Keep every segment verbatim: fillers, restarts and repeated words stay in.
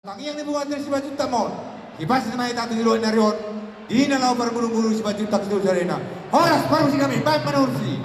Tangiang ni punguanta Simanjuntak ma on. Hipas ni ma hita tu joloan ni ari on. Di na laho parmudumudun Simanjuntak Sitolu Sadari na. Horas, pargonsi hami, baen ma na urusi.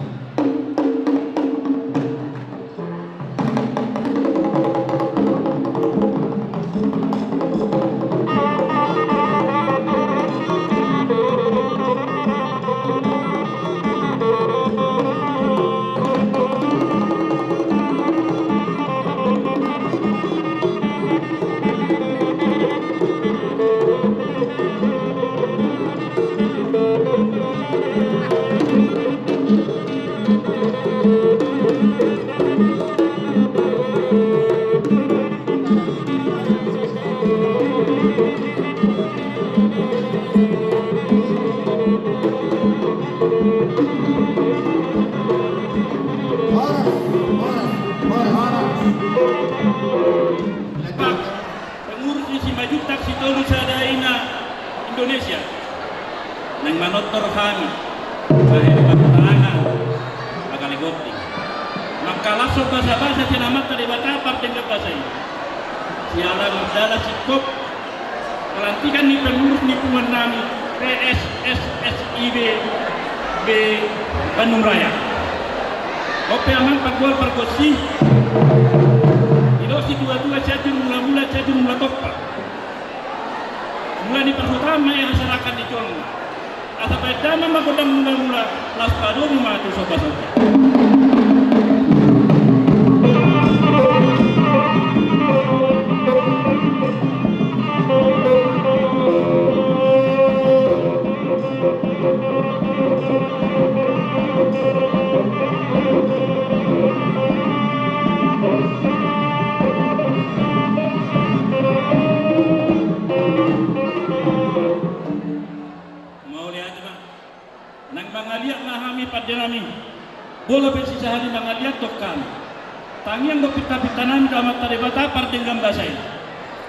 Pengurus ni Simanjuntak Sitolu Sadari na Indonesia, naeng manortor hami bahen pantangan, pagale gotti, mangkalashon basabasa sian Amanta Debata pardenggan basa i. Siala mardalan singkop pelantikan ni pengurus ni punguan nami P S S S I B B Bandung Raya. Ope amang panggual pargonsi, didok situatua: Sianjur mulamula, Sianjur mula tompa. Mula ni parhutaan ma i hasarakan ni jolma. Asa baen damang ma gondang mulamula, laos padomu ma tu somba-somba. Mauliate ma. Naeng mangaliat ma hami, pande nami. Molo pe sisahali mangaliat do hami, tangiang do pinta-pinta nami tu Amanta Debata pardenggan basa i.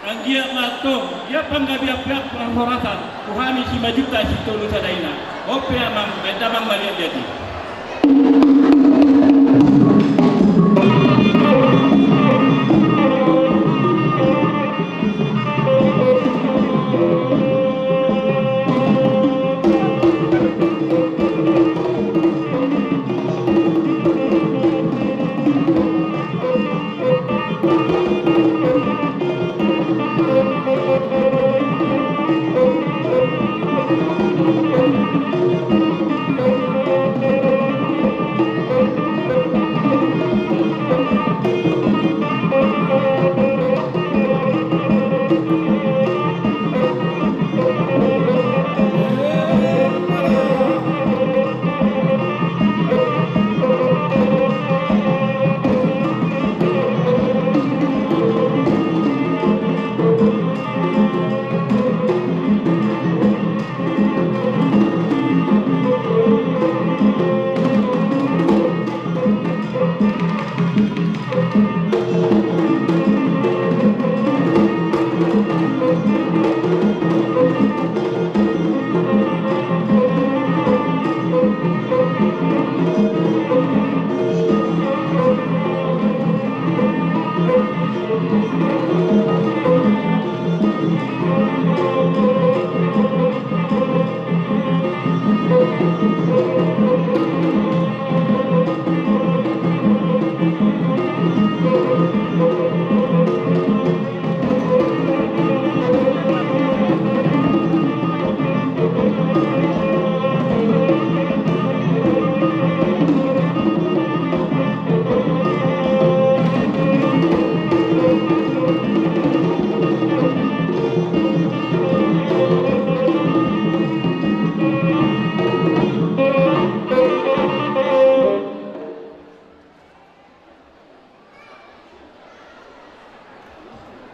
Anggiat ma antong, ia panggabean, pea parhorasan tu hami Simanjuntak Sitolu Sadari na. Ope amang, baen damang maliat-liat i.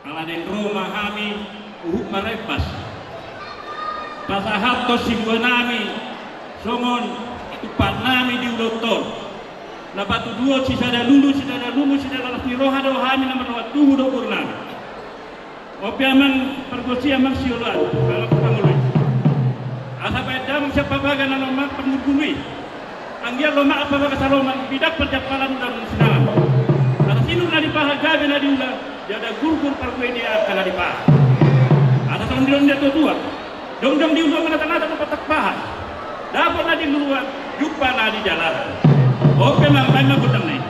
Ala naeng ro ma hami, huhut marempas pasahathon sibuanami songon tumpaknami di ulaonta on, na patuduhon sisada lulu, sisada lumu, sisada las ni roha do hami na marnoan tuhu dohot borunami. Ope amang pargonsi, amang sioloan, amang pangoloi, asa baen damang sian papaga na lomak parmurgulu i. Anggiat lomak papaga salomak, bidang parjampalan, ular ni sinangan. Asa sinur na dipaha, gabe na diula, Sada gurgur pargui ni angka na dipahan. Asa songon didok ni natuatua, jongjong di uluan ma na tanatan dohot patak pahan. Dapot na di luat, jumpa na di jalahan. On pe, amang, baen ma gondang na i.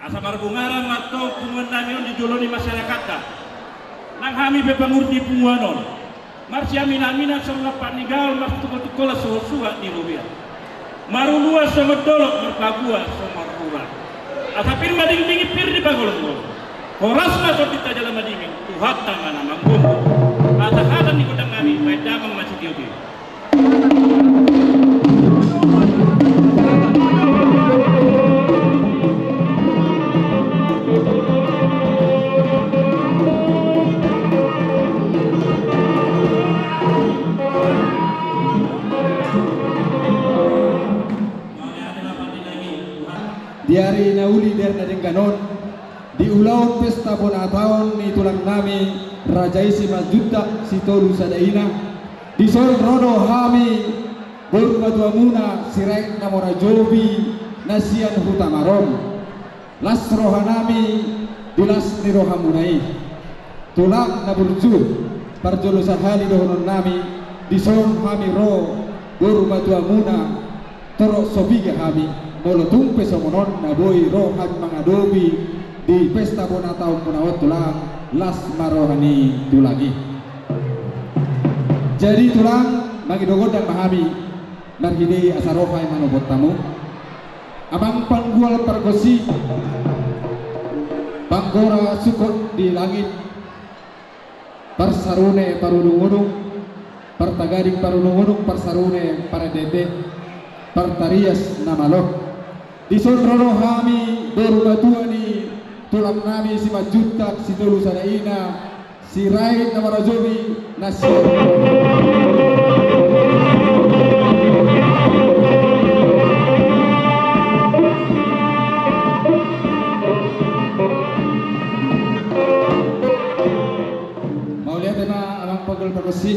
Asa marbungaran ma antong punguan nami on di jolo ni masyarakatta. Nang hami pe pangurupi punguan on, marsiaminaminan songon lampak ni gaol, martungkoltungkolan songon suhat ni robean. Maruluan songon dolok, marpaguan songon marhura. Asa pir madingding, pir di pagolonggolong. Horas ma tondinta jala madingin, Tuhanta ma na manggomgom. Asa hata ni gondang nami, baen damang ma sitiotio. Di ari na uli, di ari na denggan on, di ulaon pesta bona taon ni tulang nami, Raja i Simanjuntak Sitolu Sada Ina, dison ro do hami, boru matuamuna Sirait na Mora Jobi, na sian Huta Marom. Las roha nami di las ni rohamuna i. Tulang na burju, parjolo sahali dohonon nami, dison hami ro, boru matuamuna, torop so piga hami, molo tung pe songon on na boi ro hami mangadopi di pesta bona taonmuna on, tulang, las ma roha ni tulang i. Jadi, tulang, mangido gondang ma hami, marhite i asa ro hami manopot hamu. Amang panggual pargonsi, panggora sungkot di langit, parsarune parudungudung, partagading parudungudung, parsarune parendende, partarias na malo. Dison ro do hami boru matua ni tulang nami Simanjuntak Sitolu Sada Ina, Sirait na Mora Jobi, na sian. Mauliate ma, amang panggual pargonsi.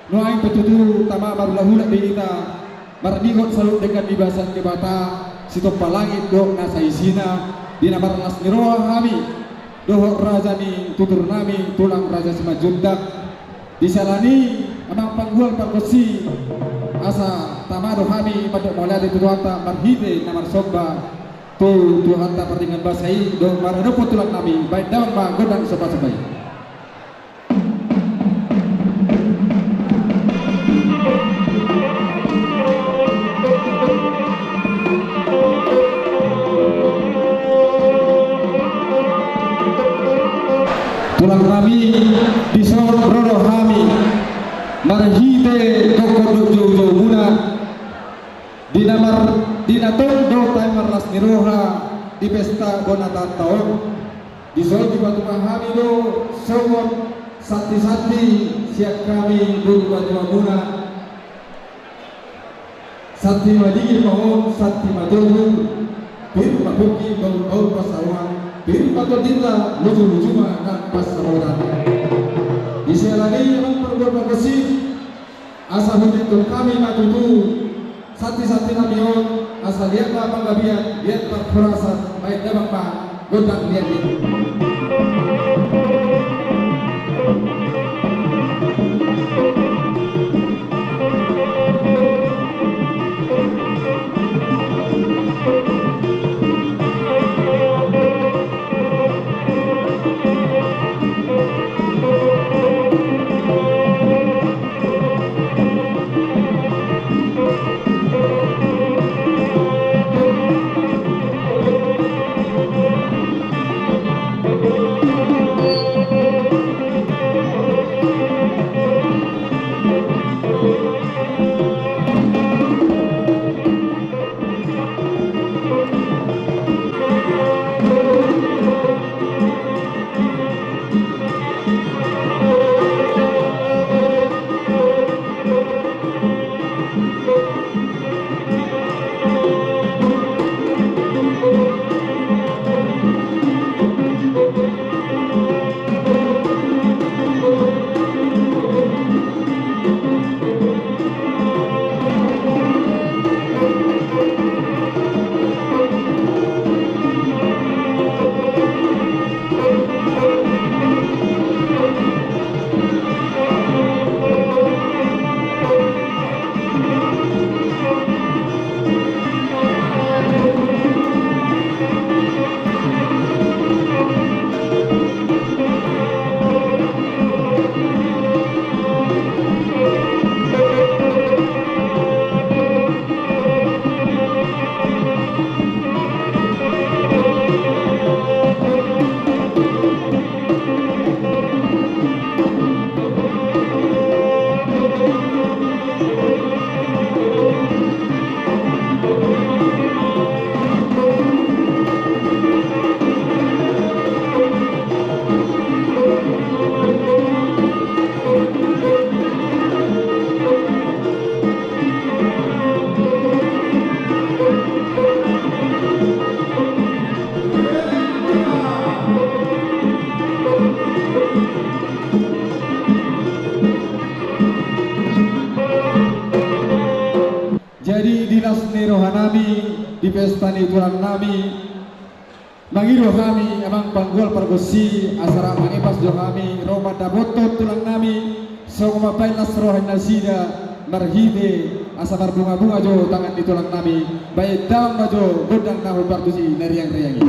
Nuaeng pe tutu tama marulakulak be hita, marnidok saluhut denggan ni basa ni Debata, sitompa langit dohot nasa isina, di na marlas ni roha hami dohot raja ni tutur nami, tulang Raja Simanjuntak. Di siala ni i, amang panggual pargonsi, asa tama do hami mandok mauliate tu Tuhanta marhite na marsomba. Tu Tuhanta pardenggan basa i dohot maradophon tulang nami, baen damang ma gondang somba-somba i. Tulang nami, dison ro do hami marhite gokhon dohot joujoumuna. Di na mar-, di na tong do tahe marlas ni roha di pesta bona tahanta on. Dison dipatupa hami do songon santisanti sian hami boru patuamuna. Santi madingin ma on, santi ma togu, pir ma pongki, bahulbahul pansalongan, pir ma tondinta, lujuluju ma nang pansamotan. Di siala ni i amang pargual pargonsi, asa hutindok hami ma tutu santisanti nami on, asa liat ma panggabean, liat parhorasan, baen damang ma gondang liat i. Jadi di las ni roha nami, di pesta ni tulang nami, mangido hami amang panggual pargonsi asa rap mangepas do hami ro mandapothon tulang nami, songon mambahen las roha ni nasida marhite asa marbungabunga jo tangan ni tulang nami, baen damang ma jo gondang na hombar tusi na riangriang i.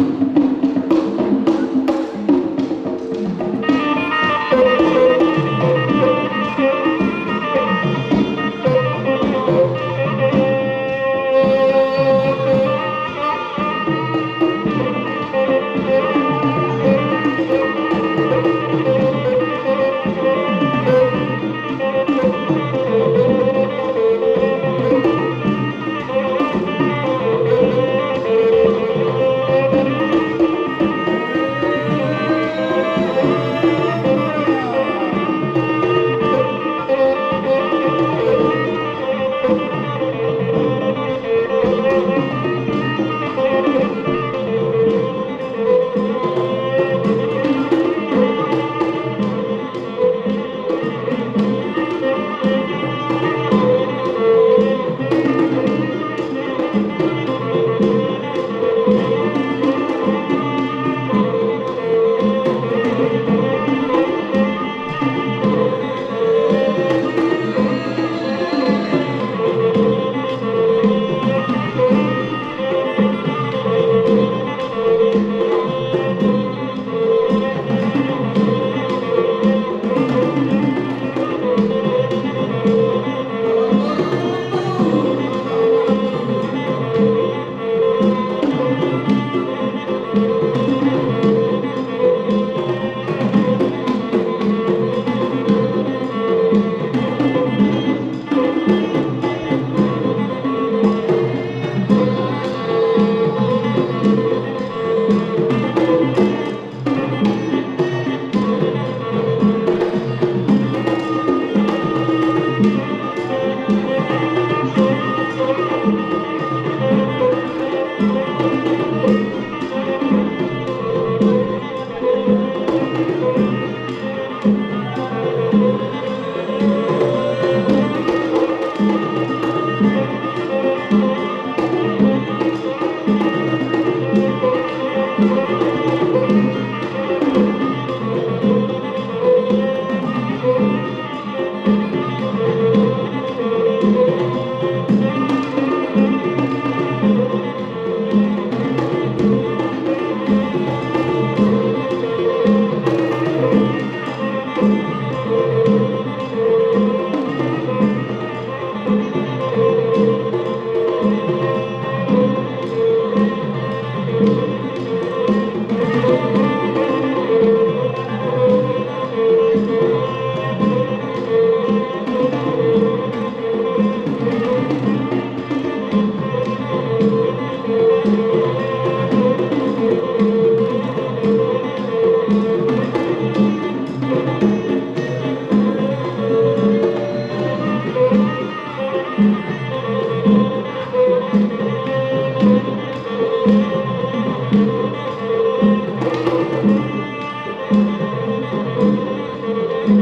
Burju,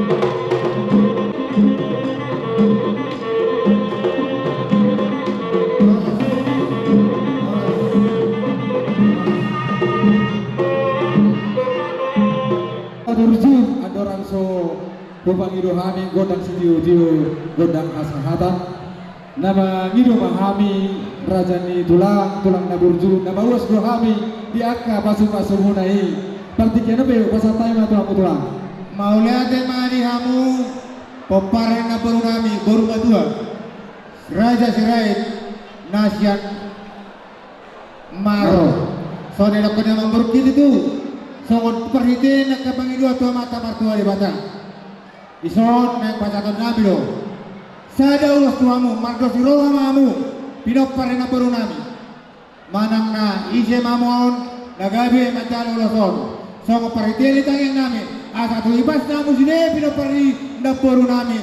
andorang so hupangido hami gondang sitio-tio, gondang hasahatan. Na mangido ma hami, raja ni tulang, tulang na burju, na mauas do hami di angka pasu-pasumuna i. Partingkian on pe hupasahat hami ma tu hamu tulang. Mauliate ma di hamu, pomparan ni namboru nami, boru matua, Raja Sirait, na sian Maro. Songon i nidok ni amangboru i tu, songon parhitean angka pangidoan tu Amanta Martua Debata. Dison naeng pasahaton nami do sada ulos tu hamu, mardos ni roha ma hamu, pinompar ni namboru nami. Manang na ise ma hamu on, na gabe manjalo ulos on, songon parhitean ni tangiang nami, asa tu ibas hamu sude pinompar ni namboru nami.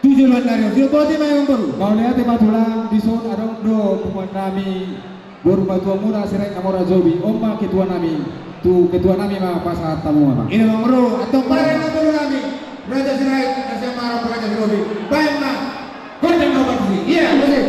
Tu joloan ni ari on, sidok boti ma i amangboru. Mauliate ma tulang, dison adong do punguan nami, boru matuamuna Sirait na mora Jobi, on ma ketua nami, tu ketua nami ma pasahat hamu ma. Ina ma amangboru, antong pomparan ni namboru nami, Raja Sirait, na sian Maro, Raja Sirobi, baen ma gondang na parsi. Ia, muse.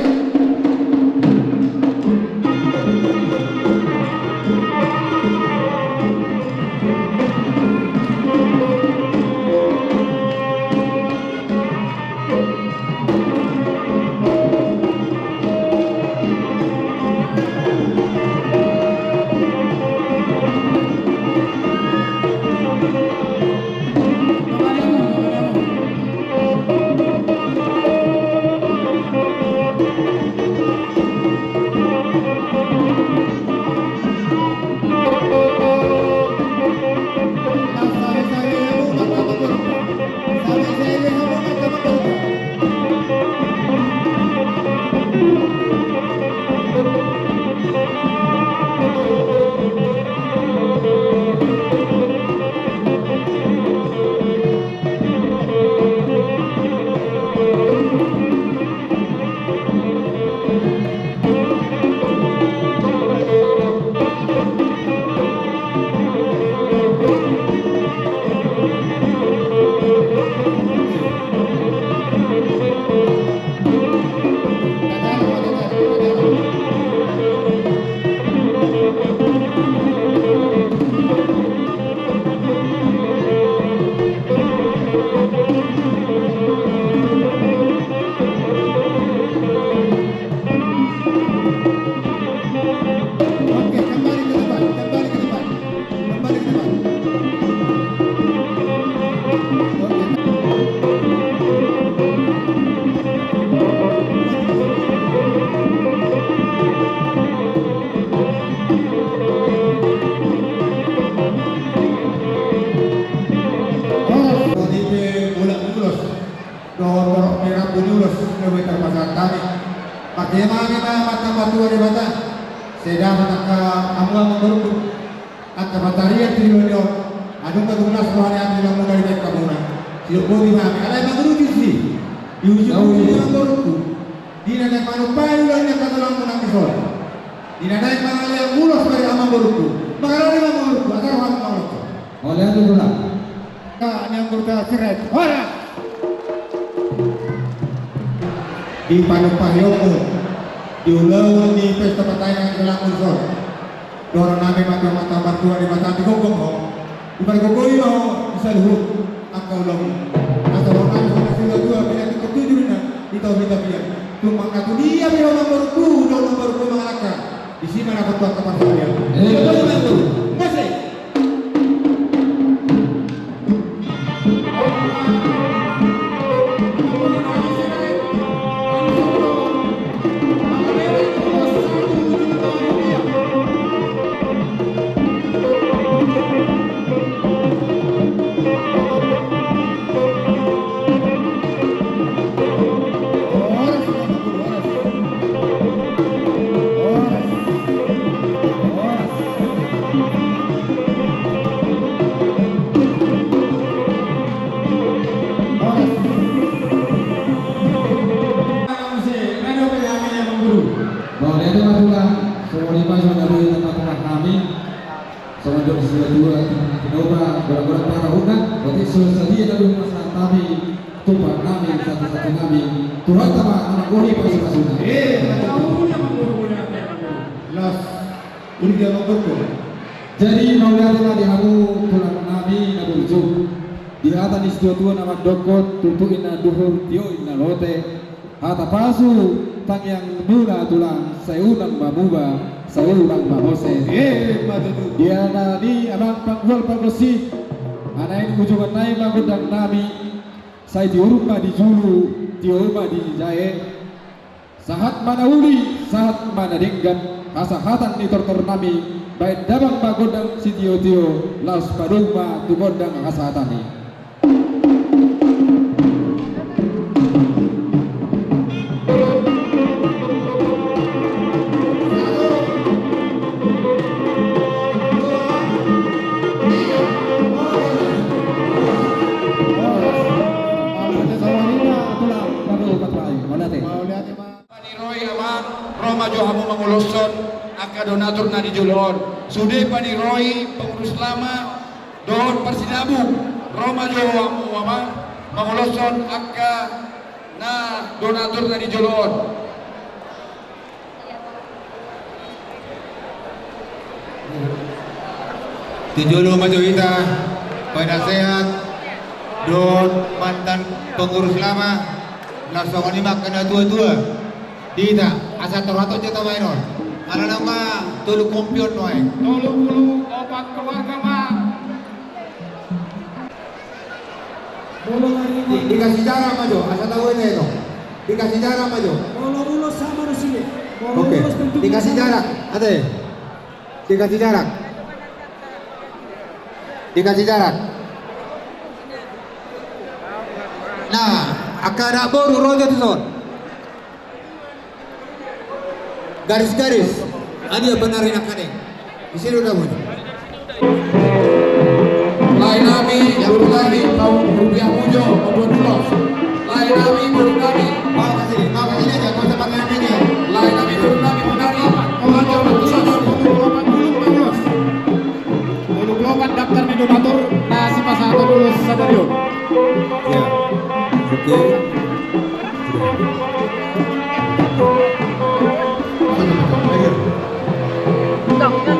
Dohot borok ni rambu ni ulos na boi tarpasahat hami. Marhite hami ma Amanta Martua Debata, sai dapot angka hamu amangborungku, angka pantarian tu joloan on. Adong ma tung las roha ni hami na muna dibahen hamuna. Sidok boti ma hami, alai mangurupi si, diuji-uji ni amangborungku. Di na naeng manumpahi ulaon ni angka tulangmuna dison, di na naeng mangalean ulos bani amangborungku. Mangarade ma amangborungku, asa roham mangaloto. Mauliate tulang. Angka ni amangboruta Sirait, horas. Di panumpahionmu di ulaon ni pesta partangiangan ni tulangmu dison, dohonon nami ma tu Amanta Martua Debata, digomgom ho, dipargogoi ma ho di saluhut angka ulaonmu. Asa dohonon nami songon na satua-tua, pinantikhon tuju ninna di tapian-tapian. Tumpak na tudia pe ho amangborungku dohot amangborungku mangalangka, disi ma dapot ho angka parsaulian. Eh. Muse. Mauliate ma tulang, songon i ma songon na boi tarpasahat hami. Songon dok satua-tua, tinopa, golang-golang pangarahutna. So sadia na dung pasahat nami, tumpang nami, satu-satu nami, Tuhanta ma na manggohi pasu-pasuna. Eh, las. Uli dia manggohi. Jadi mauliate ma di hamu tulang nami na burju. Di hata ni situa-tua na mandokkon, tutu inna duhur, tio inna lote. Hata pasu, tangiang muna tulang, sai unang mamuba, sai unang mamose. Eh, ima tutu. Di ala ni amang panggual pargonsi, alai ujukan nai ma gondang nami, sai tiur ma di julu, tio ma di jae. Sahat ma na uli, sahat ma na denggan, hasahatan ni tortor nami, baen damang ma gondang sitio-tio, laos padomu ma tu gondang hasahatan i. Paniroi amang, ro ma jo hamu mangoloshon angka donatur na di jolo on. Sude paniroi pengurus lama dohot parsinabung, ro ma jo hamu amang mangoloshon angka na donatur na di jolo on. Tu jolo ma jo hita, penasehat dohot mantan pengurus lama, laos songon i ma angka na tua-tua. Di hita, asa torhaton jo tabaen on. Ala naung ma tolu kompion nuaeng. Tolu pulu opat keluarga ma. Di-, dikasih jarak ma jo, asa tau hita i do. Dikasih jarak ma jo. Oke. Dikasih jarak, ate. Dikasih jarak. Dikasih jarak. Nah, angka anak boru ro jo tu son. Garis-garis. Adia benar inang kade. Di sini udah bunyi. Lae nami, boru nami, tau rupiah mujo, ombon ulos. Lae nami, boru nami. Mau kasih, mau kasih aja, kau sama kami aja. Lae nami, boru nami, boru nami. Tolu pulu opat daftar ni donatur na sipasahaton ulos sadari on. Ya. Oke.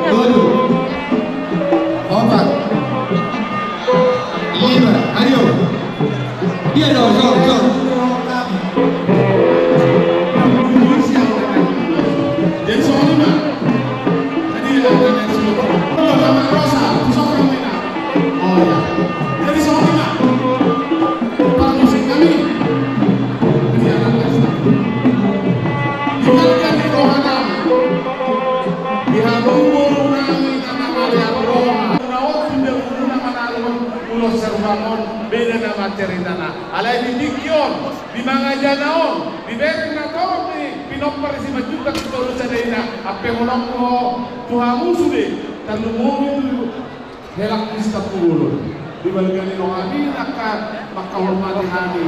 Tolu. Opat. Lima. Ayo. Dia dong, sor, sor. Jadi, soalnya, tadi ada yang sudah. Rosa, sosok ini. Oh, iya. Jadi, soalnya, Pak Musim kami. Ini anak kami. Di balik dari rohana. Di hamu, nami, tanah maliar roha. Naon sudah guna manalu ulos serbangon, beda nama ceritana. Alai di tingki on, di mangajana on, di bereng na torop ni pinompar ni Simanjuntak Sitolu Sada i na, ampehononku tu hamu sude, tarlumobi tu helak ni Sitampul Bolon. Di balga ni rohami angka mangkahormati hami.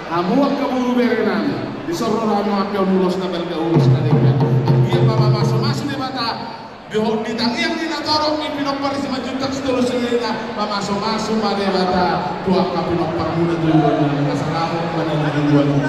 Hamu angka boru bere nami. Dison ro hami mampehon ulos na balga, ulos na denggan. Anggiat ma mamasu-masu Debata. Dohot di tangiang ni na torop ni pinompar ni Simanjuntak Sitolu Sada i na, mamasu-masu ma Debata tu angka pinomparmuna tu joloan on, asa dapot ma na di joloan on.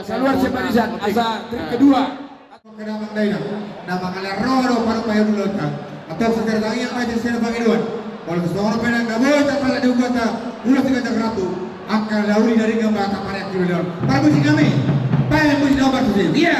Keluar si Marisan, asa trik kedua. Kedamang dainang, na mangalean roha do parupaeon ulaonta. Antong sasada tangiang ma i, sasada pangidoan. Molo tung songon on pe nang na boi tapasahat di uganta, ulos di ganjang rambu. Angka na uli na denggan ma tapareak tu joloan on. Parmusik nami. Parmusik nomor tujuh. Iya.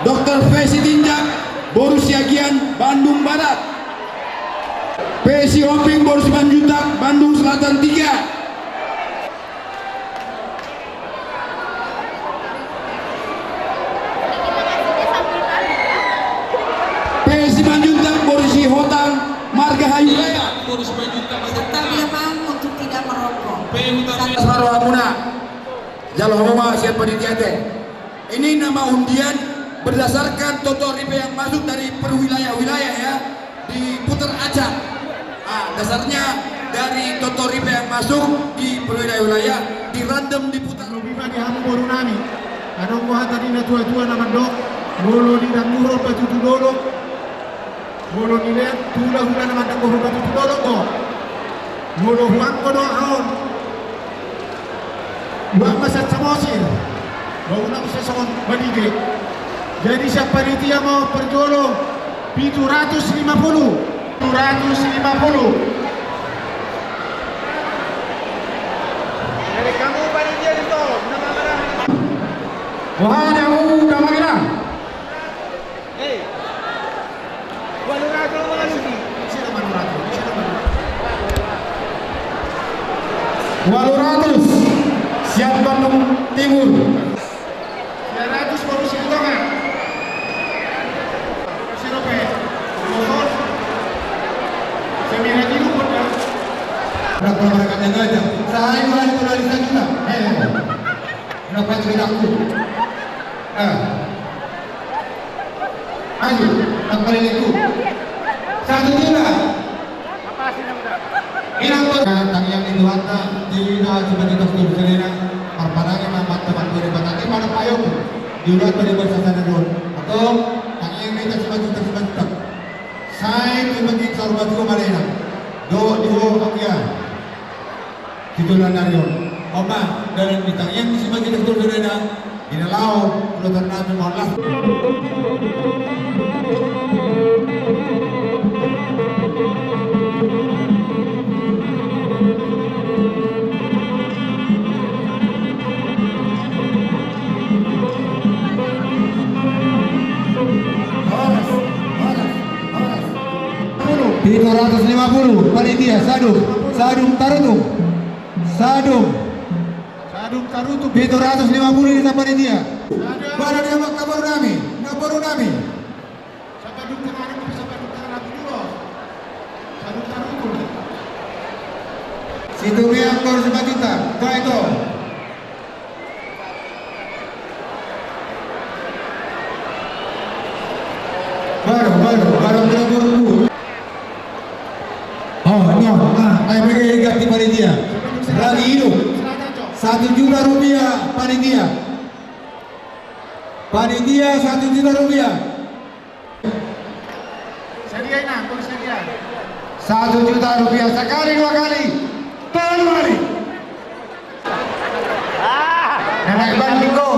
Doktor P. Sitinjak, boru Siagian, Bandung Barat. P. Sihombing, boru Simanjuntak, Bandung Selatan tiga. P. Simanjuntak, boru Sihotang, marga Hayuraya. Boru Simanjuntak, tapi memang untuk tidak merokok. P. Hutami. Saru hamuna. Jalo hamu ma sian panitia te. Ini nama undian berdasarkan total ripe yang masuk dari perwilayah-wilayah, ya, diputar acak. Ah, dasarnya dari total ripe yang masuk di perwilayah-wilayah, di random diputar. Lobi ma di hamu boru nami. Adong do hata ni na tua-tua na mandok, molo di dangguhon batu tu dolok, molo di lean tu hula-hula na mandanggohon batu tu dolok do. Molo huanggo do aon, huang ma sian Samosir, ba unang sian songon Balige. Jadi sian panitia ma parjolo, pitu ratus lima puluh. Pitu ratus lima puluh. Dari kamu panitia di tol, nama mana? Wah, ada, uh, nama mana? Ualu ratus sian Bandung Timur. Sia ratus baru Silitonga. Sirope. Motor. Semina tilu pun dah. Berapa mereka yang aja? Sahai dua hari, dua hari saja. Eh. Berapa ceritaku? Nah. Ayo, tak boleh itu. Satu juta. Inang tu. Tangiang ni Tuhanta, di na cuma di dokter serena, parpadangi ma mata mantu di batati mana payoku. Di urat tu di basa sana don. Atau tangiang ni tak cuma juta, cuma juta. Sai tu bagi saur batu mana inang. Do di ho akia. Situlan nari on. Oma, dalan di tangiang ni si Majid Abdul Dodana, di na laho, ulo ternatu malas. Horas, horas, horas. Pitu ratus lima puluh, panitia, sadum, sadum tarutung, sadum. Sadum tarutung. Pitu ratus lima puluh ni sa panitia. Sadum. Baru dia mak kabar nami, na baru nami. Sadum tengah, sadum tengah, sadum dulu. Sadum tarutung. Situ dia aktor sebajuta, baik to. Baru, baru, baru kena burung. Oh, no, nah, ai mega igat di panitia. Lagi hidup. Satu juta rupiah panitia. Panitia satu juta rupiah. Sadia inang, tong sadia. Satu juta rupiah sakali, dua kali, tolu kali. Nah, naik banding ko.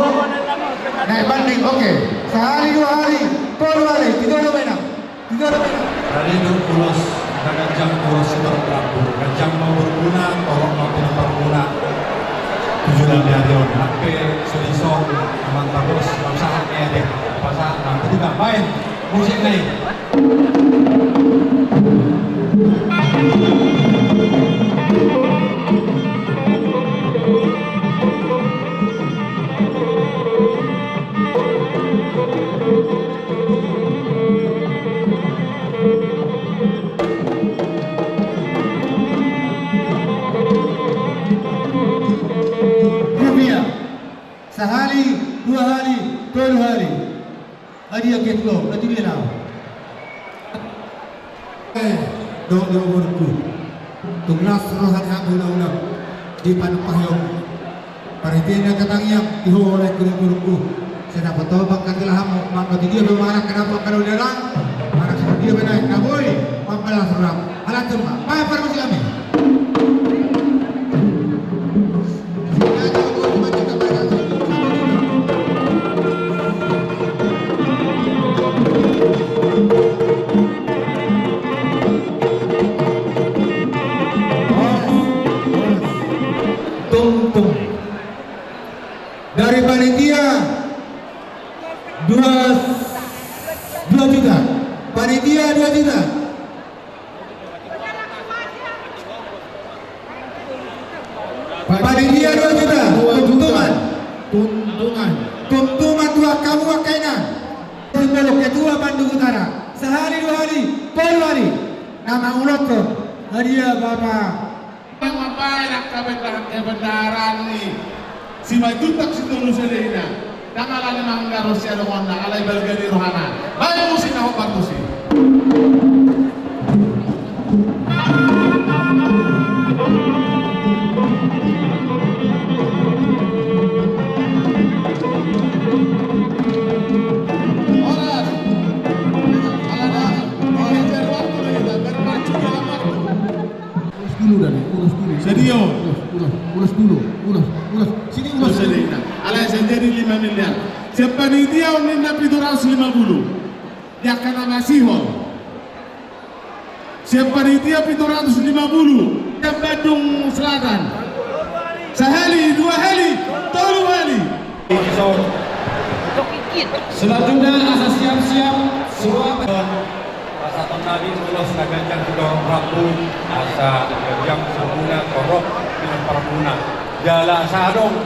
Naik banding, oke. Sahali, dua hali, tolu hali, tiga udah menang. Tiga udah menang. Dari itu ulos, kita ganjang ulos kita berlaku. Ganjang mau berguna, tolong mau tidak berguna. Tujuh dan dari on, hape, sedison, aman terus, nggak usah, ya deh. Pasal, nanti juga main. Musik nih. Rupiah. Sahali, dua hali, tolu hali. Adi ake tulo, na tulo na. Eh, do, do, borungku. Tung las roha ni hamu na unang di panumpahion. Parhite na tangiang, iho oleh kuri borungku. Sai dapot ho bangka tila hamu, mangkati dia be manang kenapa kalau dia lang, manang sama dia be naik, na boi, mangkalas roha. Alat jemma, pahe parmusik hami. Tung, tung. Dari panitia, dua Panitia dua juta. Panitia dua juta. Tuntungan. Tuntungan. Tuntungan tu angka hamu angka inang. Simbol ketua Pandu Utara. Sahali dua hali, tolu hali. Na mangulothon hadiah Bapa. Ndang mambaen angka benda-, eh, bendaharaan ni Simanjuntak Sitolu Sadari na. Ndang alani manggaros siadongonna, alai balga ni rohana. Baen musik na hombar tusi. Horas. Alana, horas, biar waktu dulu, biar pacu dalam waktu. Urus dulu, Dani, urus dulu. Sadia. Urus, urus, urus dulu, urus, urus. Sini, urus. Alai, sai jadi lima miliar. Sian panitia on ninna pitu ratus lima puluh. Di angka na masihol. Sian panitia pitu ratus lima puluh. Sian Bandung Selatan. Sahali, dua hali, tolu hali. Selanjutnya, asa siap-siap semua. Asa tong nadi ulos na ganjang tu dongan rambu, asa ganjang umurna, torop pinompar muna. Jala asa adong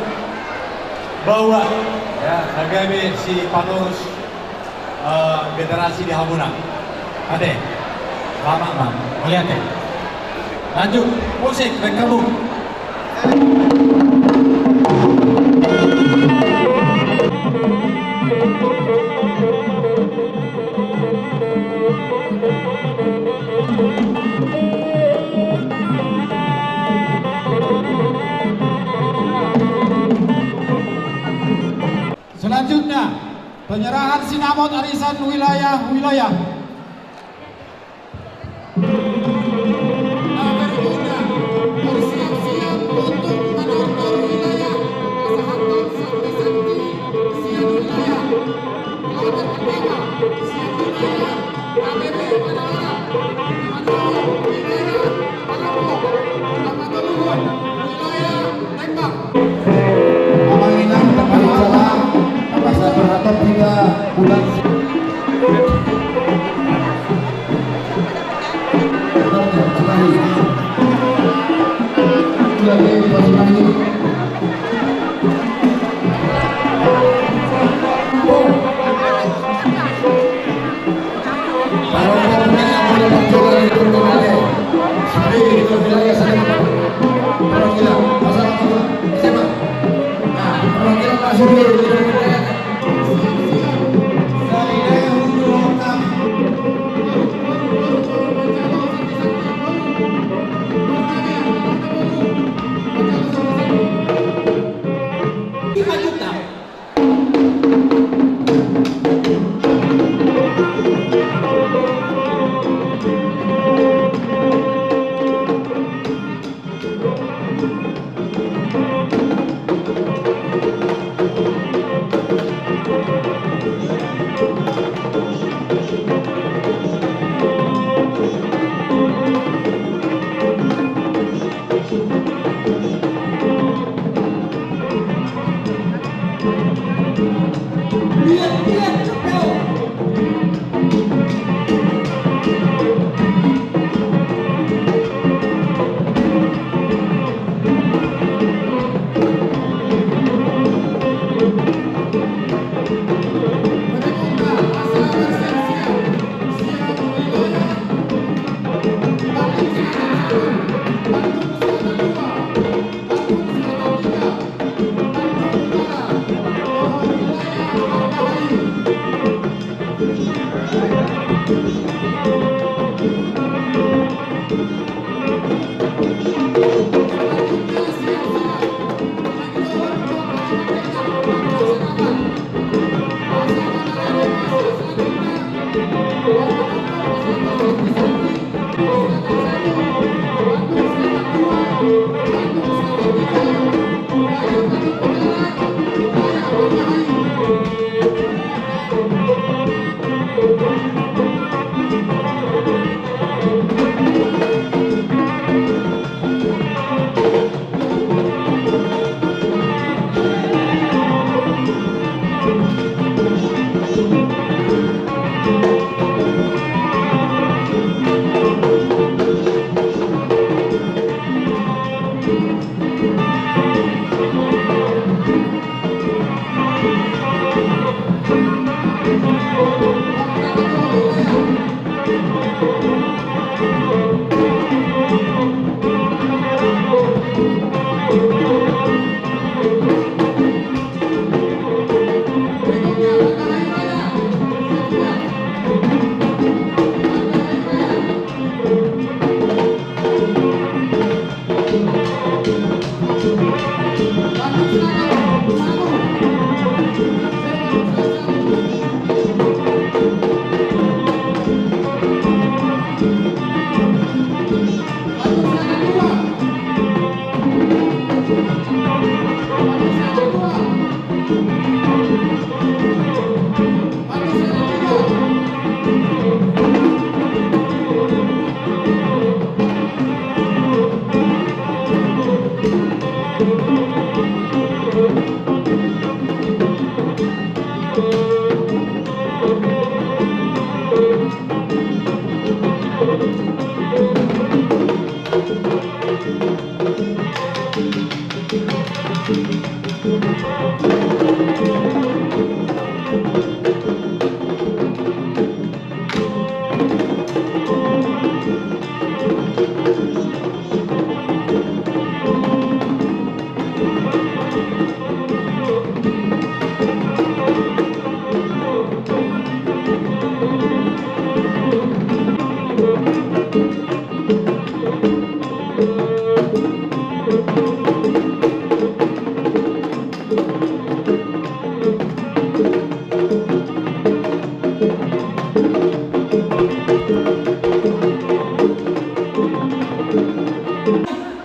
baoa, ya, na gabe sipanorus, eh, generasi di hamuna. Ate, selamat, Bang. Mauliate. Lanjut, musik, baen hamu. Selanjutnya, penyerahan sinamot arisan wilayah-wilayah. Amang inang, mari jala, masa berhatop kita bulan. Lagi, pas lagi.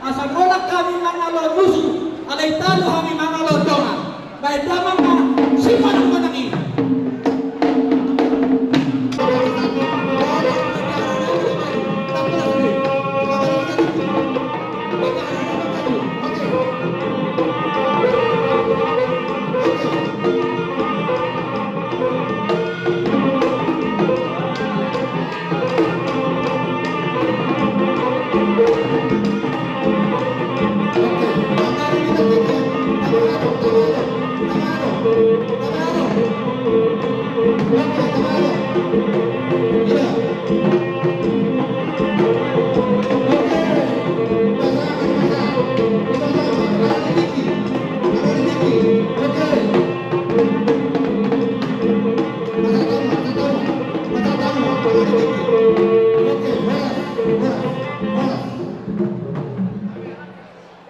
Asa mulak hami mangalo musu, alai talu hami mangalo dongan. Baen damang ma sipanongkonan i.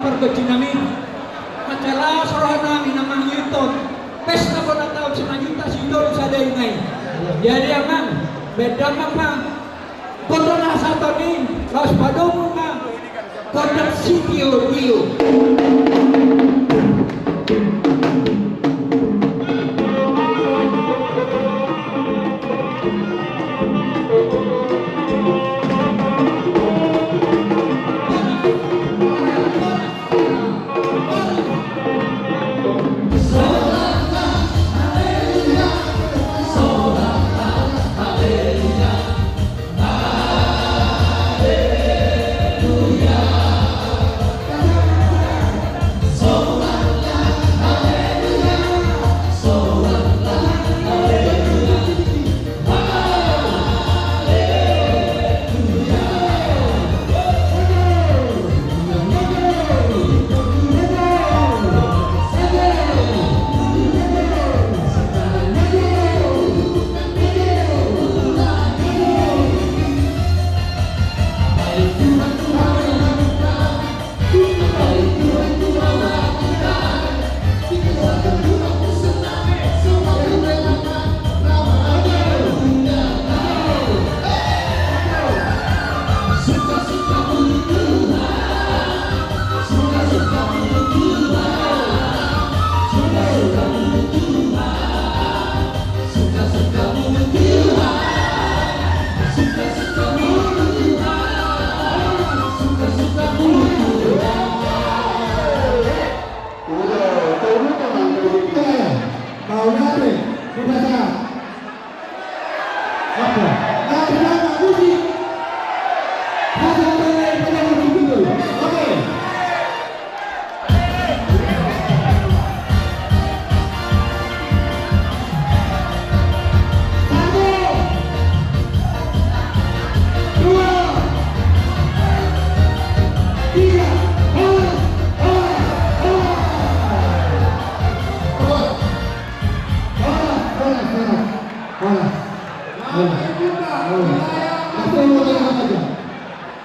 Pargonsi nami, mansai las roha nami na mangihuthon pesta bona taon Simanjuntak Sitolu Sada i nai. Jadi amang, baen damang ma gondang na sahat on i, laos padomu ma gondang sitiotio.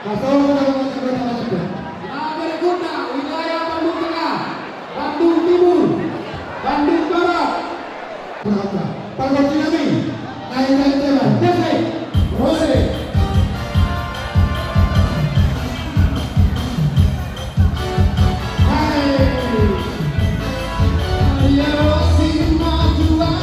Pasaulna na berikutna, wilayah Bandung Tengah, Bandung Timur, Bandung Barat. Pargonsi nami, naik naik jalan, besek. Rode. Hai. Iya, si majuan.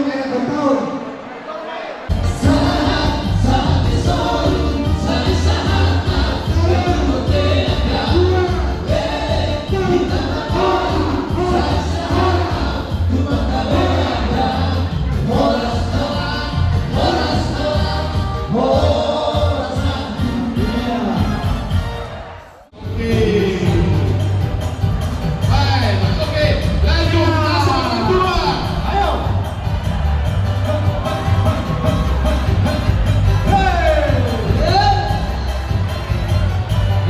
Mengkena kau tahu. Oke. Baik, oke. Lanjut, masuk kedua. Ayo.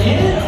Hei.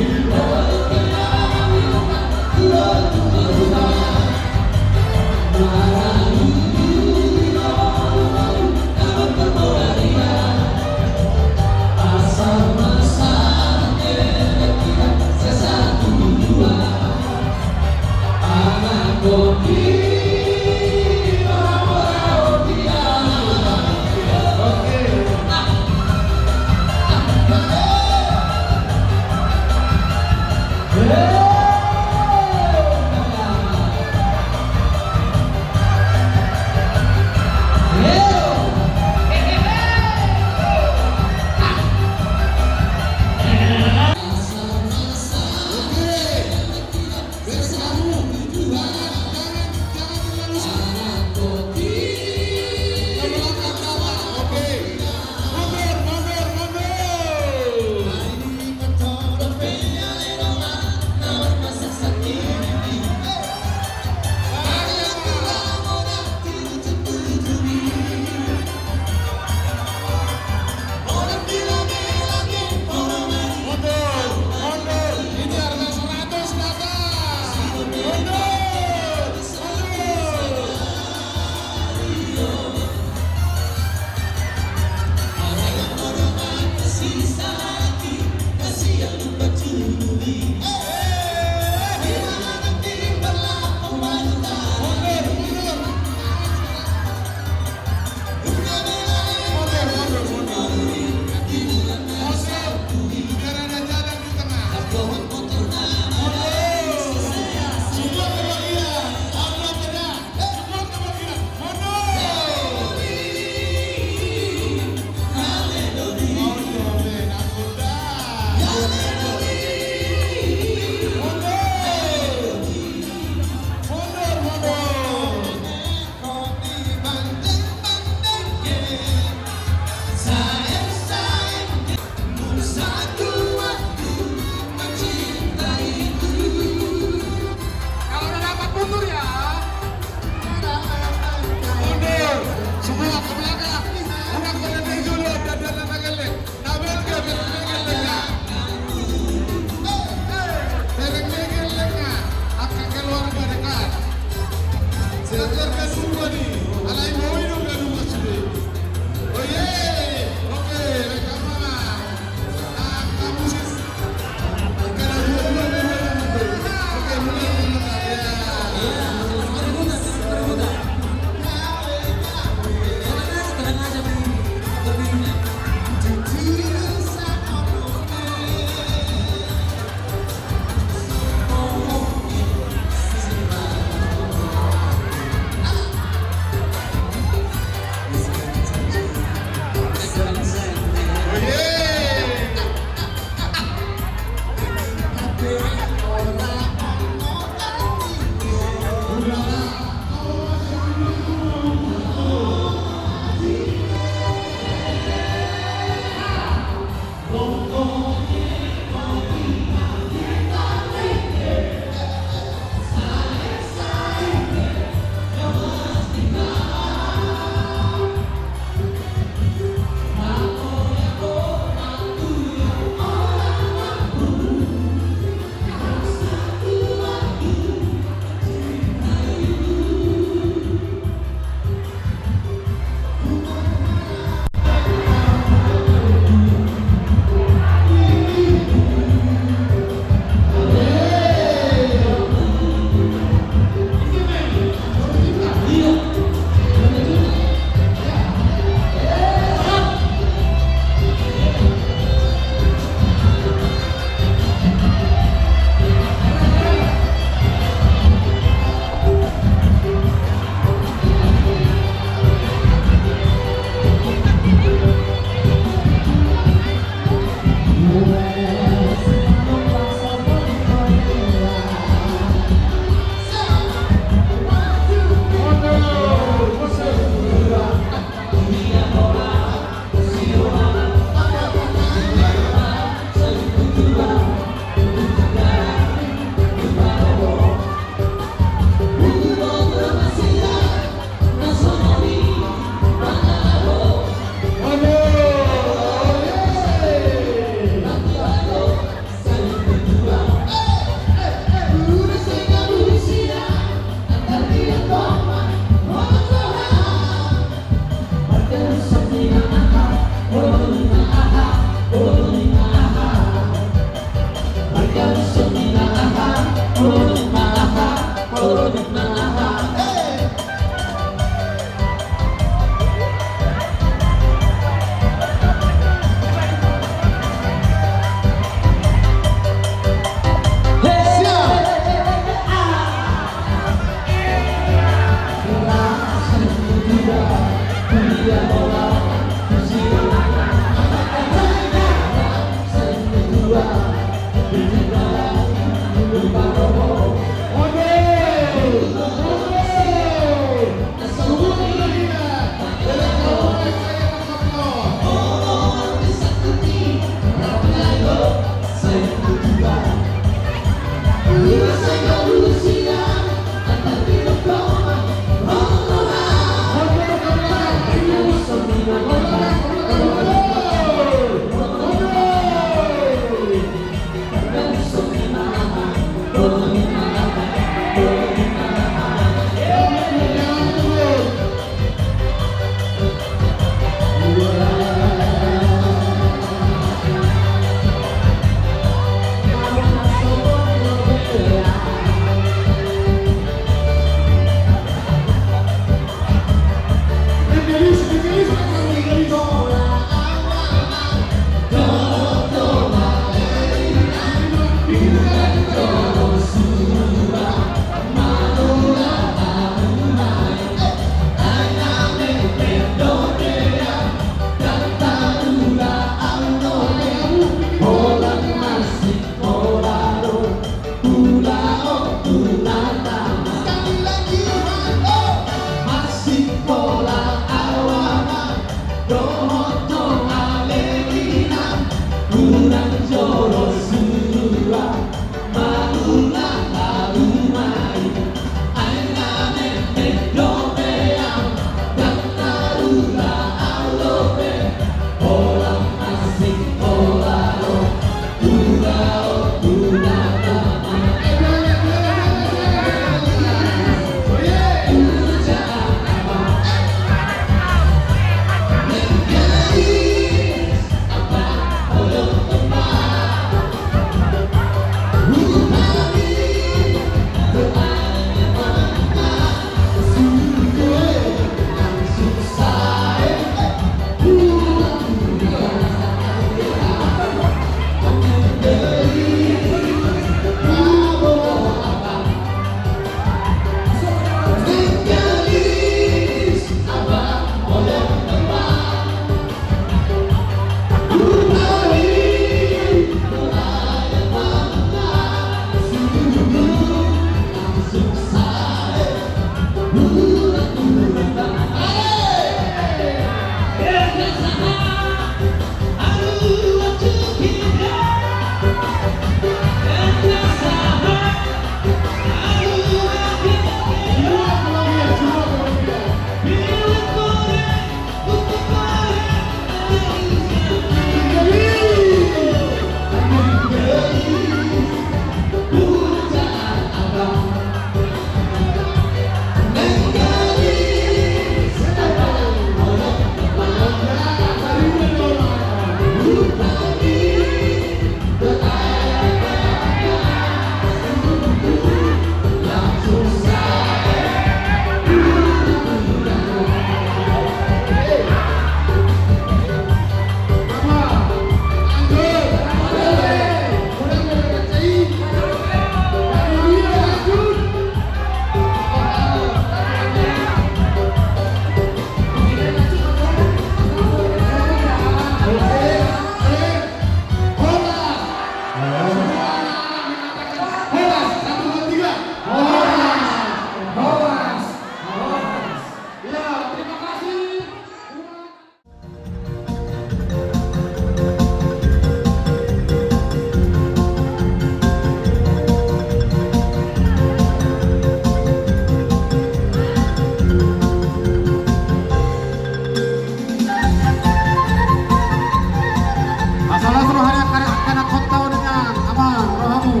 Roha ni angka, angka na hot tau dengan ama rohamu.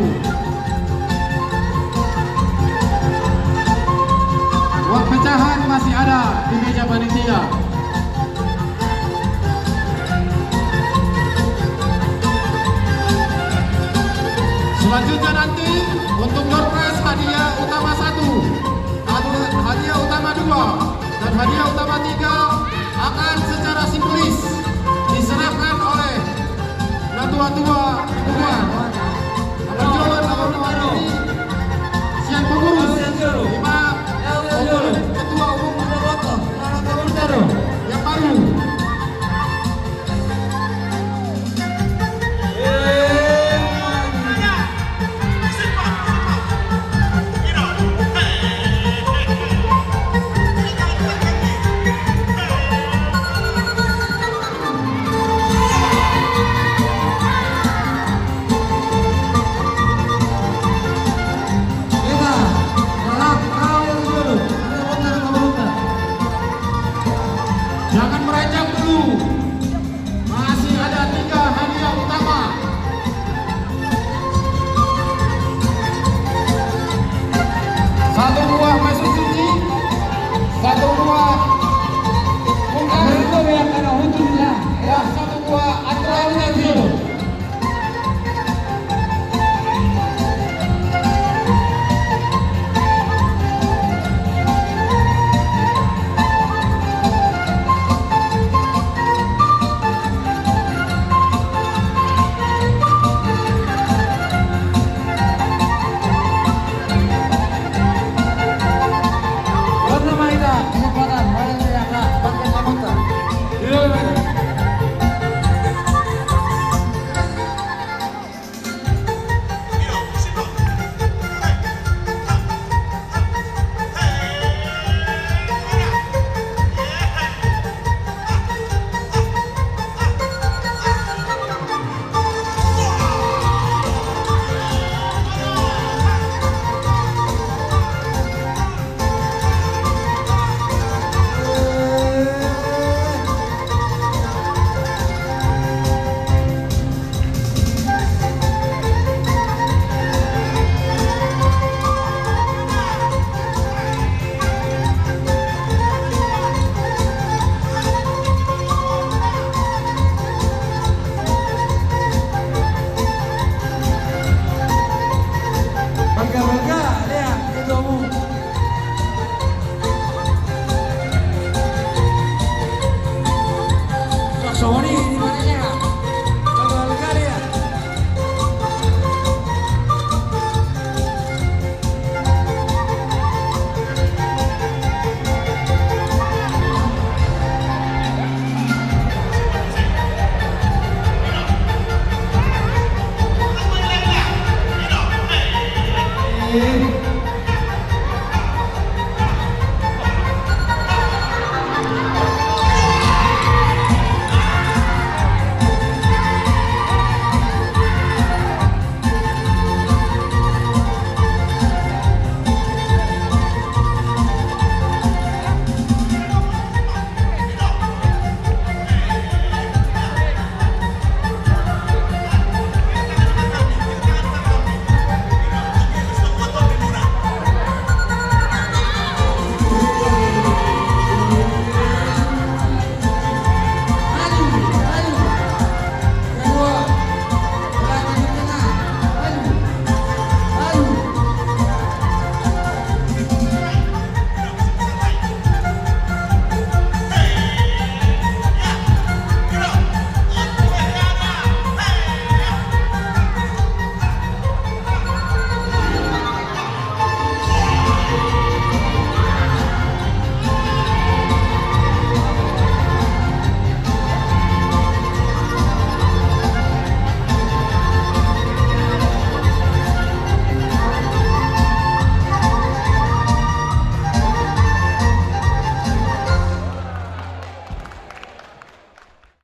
Uang pecahan masih ada di meja panitia. Selanjutnya nanti untuk door prize hadiah utama satu, hadiah utama dua, dan hadiah utama tiga akan secara simbolis diserahkan oleh natua-tua, tua. Nomor dua, nomor dua ini sian pengurus, lima, pengurus, ketua umum. Yang baru. Jangan beranjak dulu. Masih ada tiga hadiah utama. Satu buah mesin cuci, satu buah kulkas, dan satu buah antrean mobil.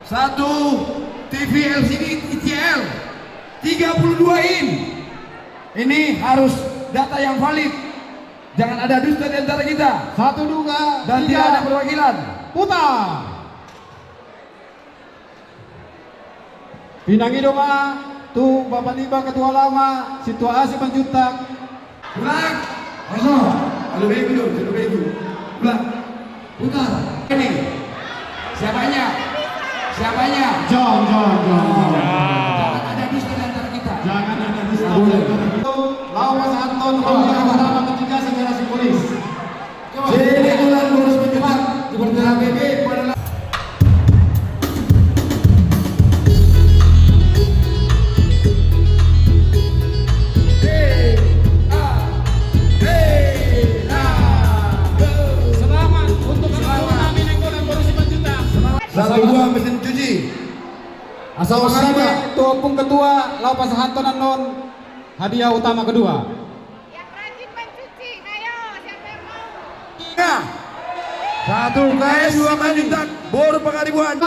Satu T V L C D T C L tiga puluh dua in. Ini harus data yang valid. Jangan ada dusta di antara kita. Satu, dua, tiga. Dan tidak ada perwakilan. Putar. Pinangido ma tu Bapa niba Ketua Lama, Sintua Asi Manjuntak. Ulang. Kosong. Alu begu do, alu begu. Ulang. Putar. Ini. Siapanya? Siapanya? John, John, John, John. Jangan ada dusta di antara kita. Jangan ada dusta di antara kita. Laho pasahathon hadiah utama ketiga secara simbolis. Jadi, bulan boros menjelang di Bendera B B pada Selamat untuk anak kami nainggolan boros lima juta. Satu buah mesin cuci. Asa horas ma tu Ompung Ketua laho pasahathon annon hadiah utama kedua. Yang rajin mencuci, ayo, siapa yang mau? Nah, satu kali dua kali, boru Pangaribuan.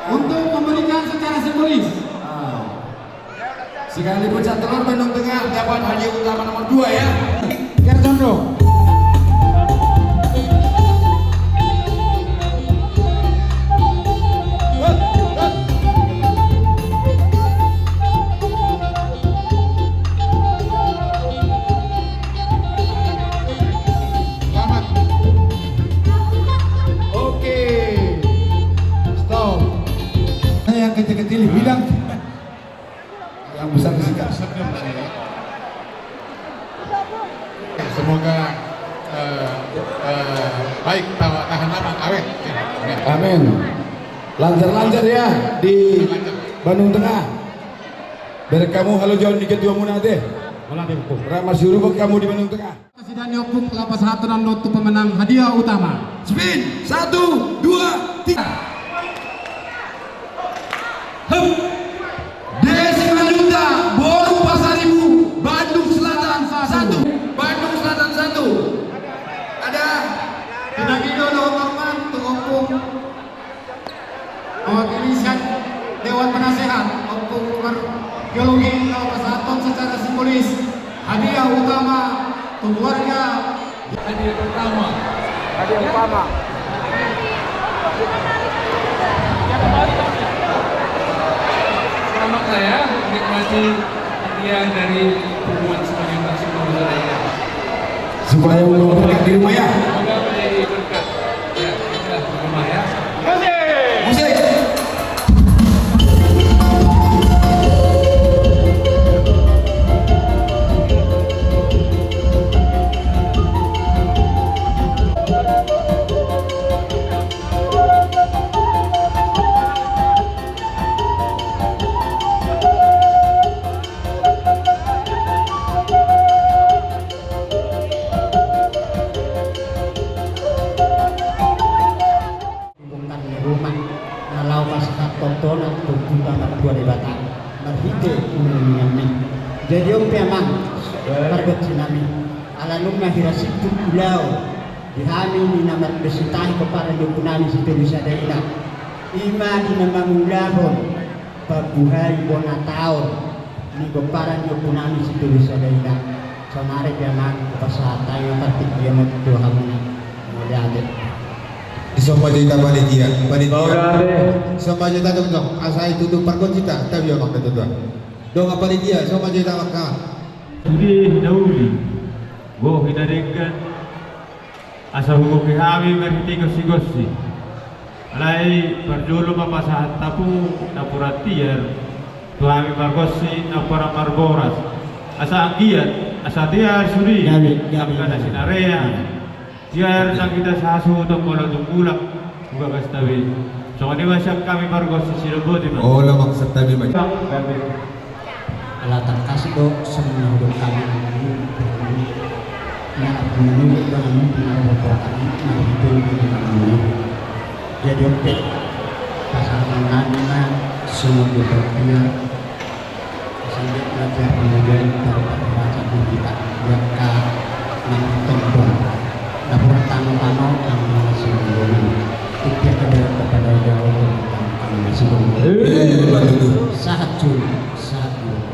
Untuk memberikan secara simbolis. Ah. Sekali pecah telur, Bandung Tengah dapat hadiah utama nomor dua, ya. Gertondo. Selamat. Oke. Stop. Yang kecil-kecil bilang. Yang besar disikat. Semoga, eh, eh, baik, tahan lama, awet. Amin. Lancar-lancar ya di Bandung Tengah. Dari kamu halo jauh dikit dua muna deh. Rama suruh kamu di Bandung Tengah. Kasih dan nyokung lapas hatonan tu pemenang hadiah utama. Spin, satu, dua, tiga. Hup. Desi Manjuntak, boru Pasaribu, Bandung Selatan satu. Bandung Selatan satu. Ada. Pinangido dohot hormat tu Ompung. Mewakili sian Dewan Penasehat, Ompung Umar Geologi, laho pasahathon secara simbolis hadiah utama tu keluarga. Hadiah pertama. Hadiah utama. Selamat lah ya, menikmati hadiah dari hubungan sebagai Supaya ulang berkat di rumah ya. Semoga menjadi berkat. Ya, itulah di rumah ya. Musik. Musik. Bongkar ni rumah na laho pasahathon tona tu Tuhan Martua Debata marhite uningan ni. Jadi on pe amang, pargonsi nami, ala nunga hira siput ulaon di hami ni na mardosi tahi pomparan ni ompu nami Sitolusada Ina, ima di na mangulahon pambuhai bona taon ni pomparan ni ompu nami Sitolusada Ina. Saonari pe amang hupasahat hami ma partingkian on tu hamuna. Mauliate. Di son ma jo hita panitia, panitia. Mauliate. Di son ma jo hita tongtong, asa i tutu pargonsi ta, tabi amang ketua. Dongan panitia, di son ma jo hita mangkaha. Sude na uli, bohi na denggan. Asa hugohi hami marhite gonsi-gonsi. Alai parjolo ma pasahat hamu napuran tiar tu hami pargonsi napuran marboras. Asa anggiat, asa tiar sude, gabe, gabe, angka na sinarea. Tiar nang hita sahasuhuton molo tung mulak tu bagas tabi. Songon i ma sian hami pargonsi, sidok boti ma. Olo, maksud tabi ma. Gabe. Ala tangkas do songon na hudok hami, na manurut dongan ni na hudok hami, na hudok hami. Jadi on pe pasahaton nami ma songon di partia. Sehingga belajar kemudian terbaca di kita. Maka nang tongtong. Napuran tano-tano, nang nasi bonggongan. Tiap ada kepada jauh, nang nasi bonggongan. Eh, betul. Sahat juri, sahat juri.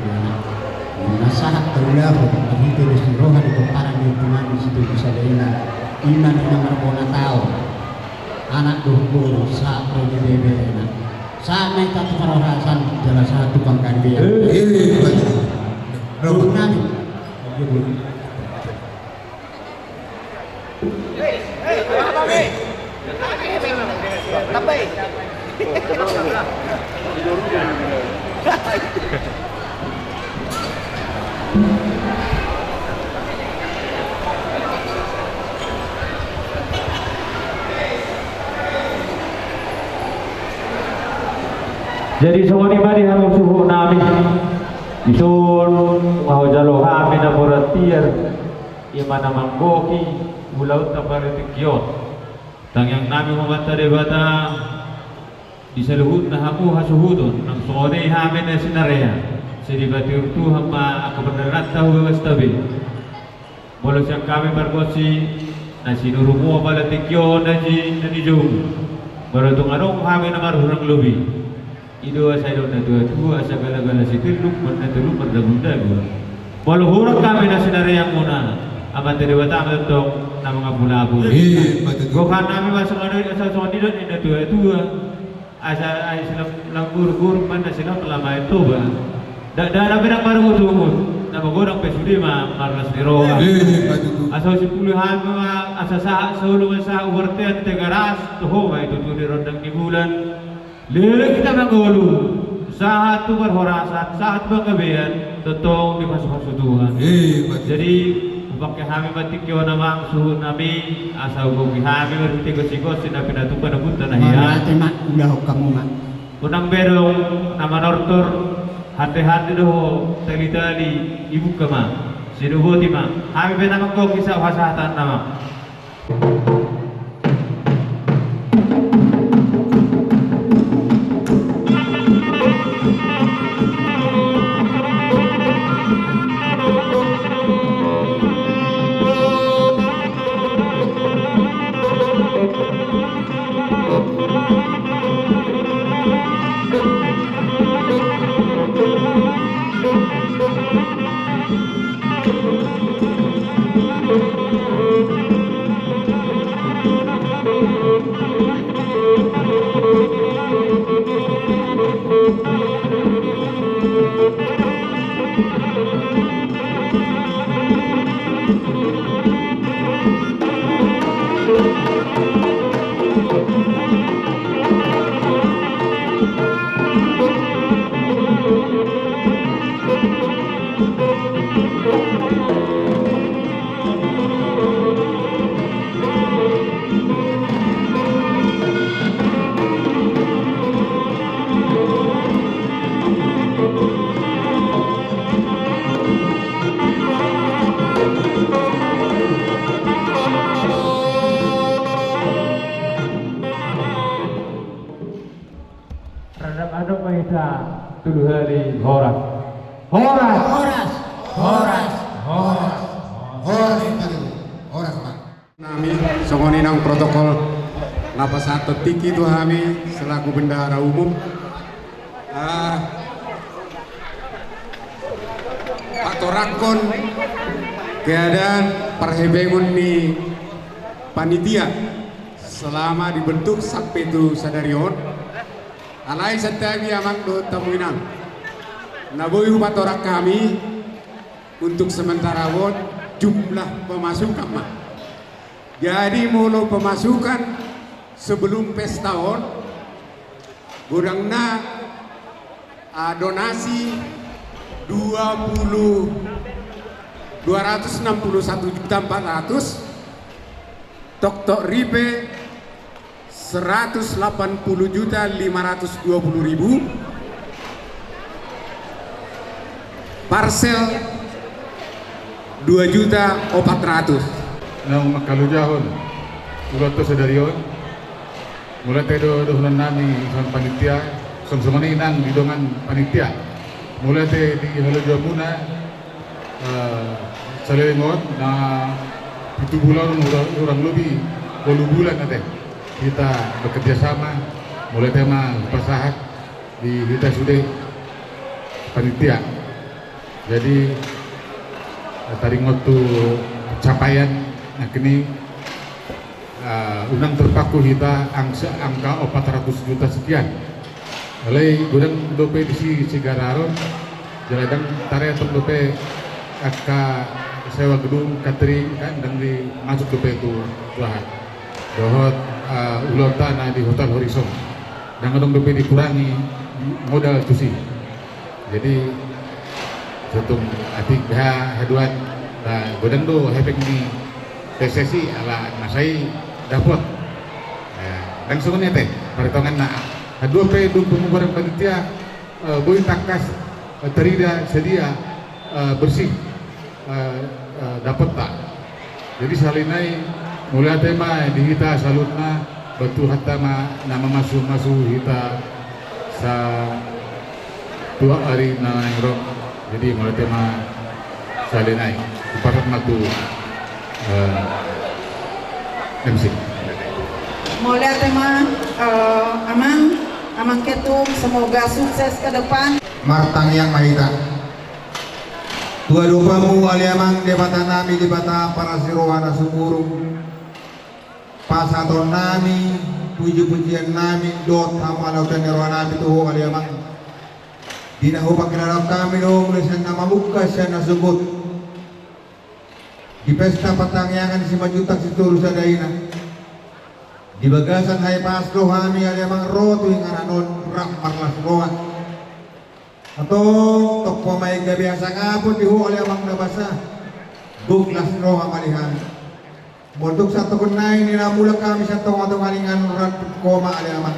Na sahat taulahon, marhite dos ni roha di pomparan ni ompu nami Sitolusada Ina. Ima di na marbona taon. Anak dohot boru, sahat ro di beberena. Sahat ma hita tu parhorasan, jala sahat tu panggabean. Eh, eh, eh, eh. Nami. Jadi songon i ma di hamu suhut nami. Dison, nunga hujalo hami na mura tiar, i ma na manggohi ulaonta martingki on. Tangiang nami ma Amanta Debata di saluhutna hamu hasuhuton, nang songon i hami na sinarean. Sai dipatiur Tuhan ma angka pardalananta hu bagasta be. Molo sian hami pargonsi na sinurumu apala tingki on na di, na di joumu. Molo tung adong hami na marhurang lobi, i do asa didok na tua-tua, asa gala-gala sitilluk, manna tolu mardagun-dagun. Molo hurang hami na sinareanmuna, Amanta Debata ma tongtong na mangapul-apul. Eh, betul. Gokhon nami ma songon i, asa songon i didok ni na tua-tua. Asa ai silang, lam gurgur, manna silang lama i Toba. Dakdanak pe ndang marungut-ungut, na magodang pe sude ma marlas ni roha. Eh, betul. Asa usimpulu hami ma, asa sahat solu ma sahat uartean Tigaras, toho ma i tutu di rondang ni bulan. Leleng hita mangolu, sahat tu parhorasan, sahat tu panggabean, tongtong dipasu-pasu Tuhan. Eh, betul. Jadi, hupangke hami ma tingki on amang suhut nami, asa hugohi hami marhite gonsi-gonsi na pinatupa na punta na hian. Mauliate ma, ulahon hamu ma. Unang be adong na manortor, hande-hande do ho, tali-tali, dibuka ma. Sai boti ma. Hami pe na manggohi sahat hasahatan nama. Randap adong ma hita tolu hali horas. Horas. Horas. Horas. Horas. Horas. Horas. Horas, Pak. Nami, songon i nang protokol na pasahathon tingki tu hami selaku bendahara umum. Ah, patorangkon keadaan parhepengon ni panitia selama dibentuk sampe tu sadari on. Alai santabi amang dohot hamu inang, na boi hupatorang hami untuk sementara on jumlah pemasukan ma. Jadi molo pemasukan sebelum pesta on, godangna, ah, donasi dua puluh, dua ratus enam puluh satu juta empat ratus, toktok ripe seratus delapan puluh juta lima ratus dua puluh ribu, parsel dua juta opat ratus. Naung mangkalojahon ulaonta sadari on, mauliate do dohonon nami sian panitia, songon i nang di dongan panitia. Mauliate di halojaonmuna, eh, saleleng on, na pitu bulan, hurang, hurang lobi ualu bulan ate hita bekerja sama, mauliate ma hupasahat di hita sude panitia. Jadi, eh, taringot tu capaian nangkin i, eh, unang terpaku hita angsa angka opat ratus juta sekian. Alai godang dope disi sigararon, jala ndang tarida dope angka sewa gedung, catering, kan ndang dimasuk dope tu, tu aha. Dohot, eh, ulaonta na di Hotel Horizon. Ndang adong dope dikurangi modal tusi. Jadi, satung atik beha haduan, na godang do hepeng ni P S S I ala na sai dapot. Eh, ndang songon i ate, parhitonganna. Haduan pe dung pembubaran panitia, eh, boi tangkas, eh, tarida sadia, eh, bersih, eh, eh, dapotta. Jadi sahali nai, mauliate ma di hita saluhutna, ba Tuhanta ma na mamasu-masu hita sa tuak ari na naeng ro. Jadi mauliate ma sahali nai. Hupasahat ma tu, eh, M C. Mauliate ma, eh, Amang, Amang Ketum, semoga sukses ke depan. Martangiang ma hita. Tu adopanmu ale Amang Debata nami, Debata parasi roha na sumurung. Pasahaton nami, puji-pujian nami, dohot hamuliateon ni roha nami tu Ho ale Amang. Di na hupangkilalahon hami do muse sian na mamungka sian na sogot. Di pesta partangiangan Simanjuntak Sitolu Sada Ina. Di bagasan hahipason do hami ale Amang ro tu inganan on rap marlas roha. Antong tongtong ma i gabe hasangapon di Ho ale Amang na basa. Gok las roha ma di hami. Molo tung satongon nai ni na mulak hami sian tonga-tonga ni inganan on rap tu Ho ma ale Amang.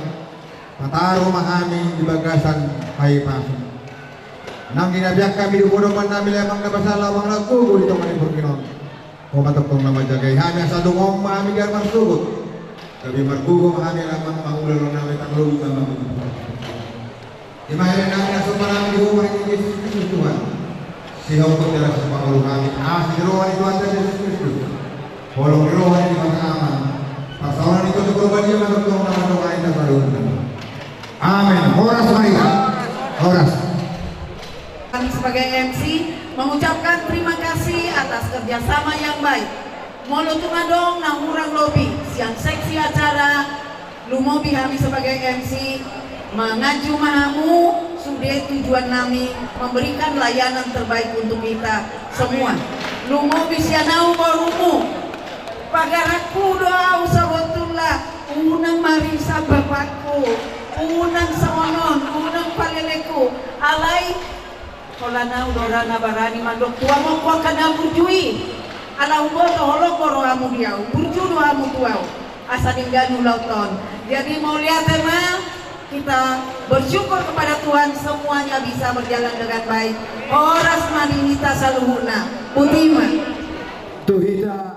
Pataru ma hami di bagasan hahipason. Nang di na peak hami di podoman nami ale Amang na basa, laho mangalap gogo di tonga ni borngin on. Ho ma tongtong na manjagai hami asa dung on ma hami gabe marsogot. Gabe margogo ma hami ale Amang mangula na hami tanglobi ma hami. Ima hami na sopan hami di Ho ma ni Jesus Kristus Tuhan. Sihophop jala sipangolu hami asi di roha ni Tuhanta Jesus Kristus. Holong ni roha ni Debata Ama. Parsaoran ni Tondi Porbadia ma tongtong na mandongani hita saluhutna. Amin. Horas ma hita. Horas. Kami sebagai M C mengucapkan terima kasih atas kerjasama yang baik. Molo tung adong na hurang lobi sian seksi acara, lumobi hami sebagai M C manganju ma hamu, sude tujuan nami memberikan layanan terbaik untuk kita semua. Lumobi sian ahu borumu, pagarangku do ahu sabotulna, unang marisa bapakku, unang songon on, unang paleleku, alai holan ahu do ra na barani mandok tu ahu, angka na burju i. Ala huboto holong do rohamu di ahu, burju do hamu tu ahu. Asa denggan ulaonta on. Jadi mauliate ma, kita bersyukur kepada Tuhan, semuanya bisa berjalan dengan baik. Horas ma di hita saluhutna. Boti ma. Tu hita.